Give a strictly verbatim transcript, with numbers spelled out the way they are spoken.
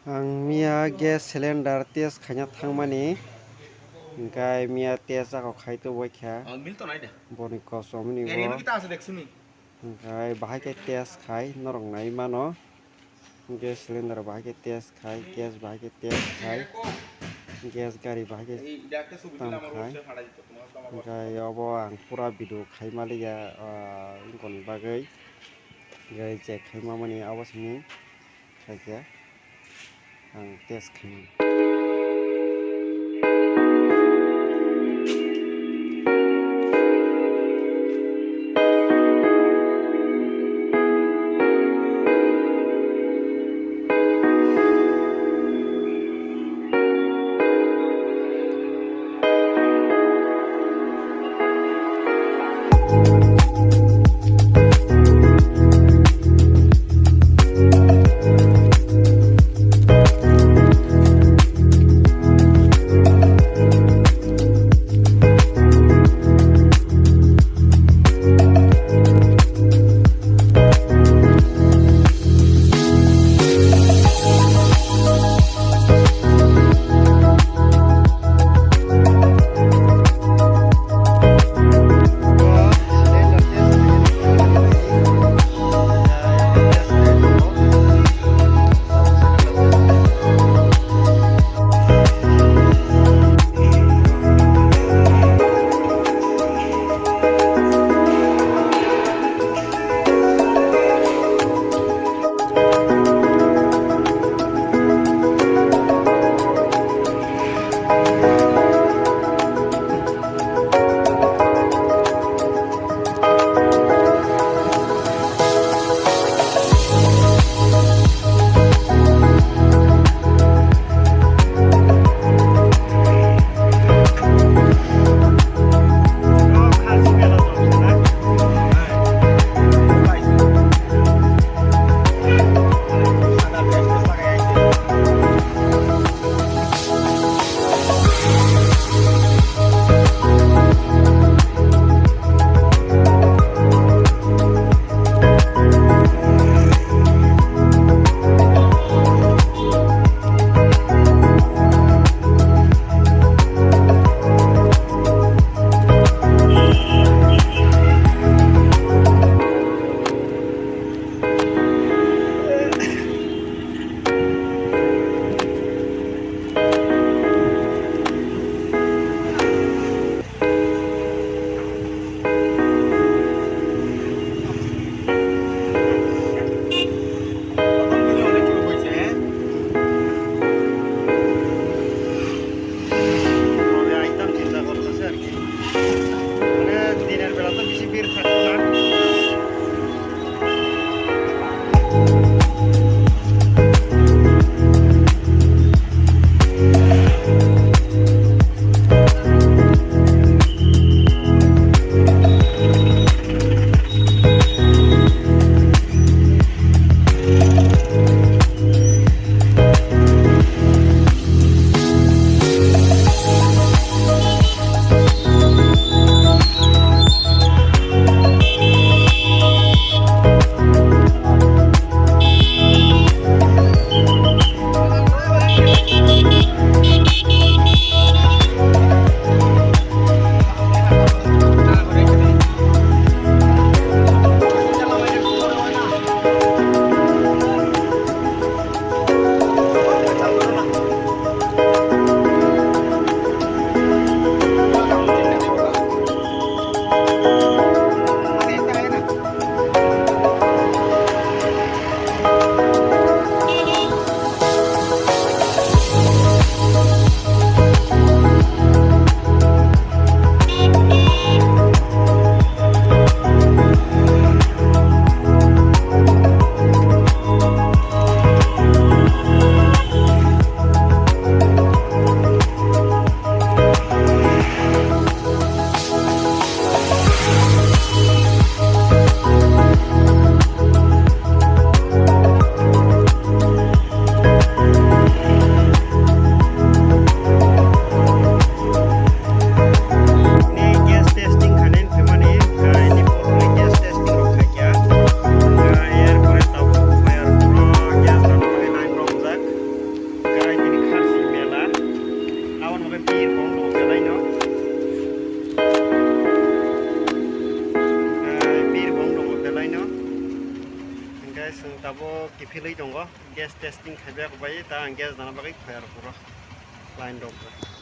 Ang miya gas cylinder test khaina thangmani, hwnkhe miya test ako khai tubui kha. Ah, mil to nai de. Boni kosom ni Gari bo. No kita ase deksuni. Hwnkhe bahai khe test khai norok nai mano. Gas cylinder bahai khe test khai, gas bahai khe test khai, gas gari bahai khe tam khai. Hwnkhe obo ang pura video khai maliya, ah, wngkoni bagwi. Hwnkhe check khai mamani abo simi khaikhe ang test khaimani. Bir bong tongo belai no. Eh, bir bong tongo belai no. Hingke chwng tabuk kiphilwi tongo. Gas testing khaibai rok bai ta ang gas dana bagwi khoya rok puro. Line rok.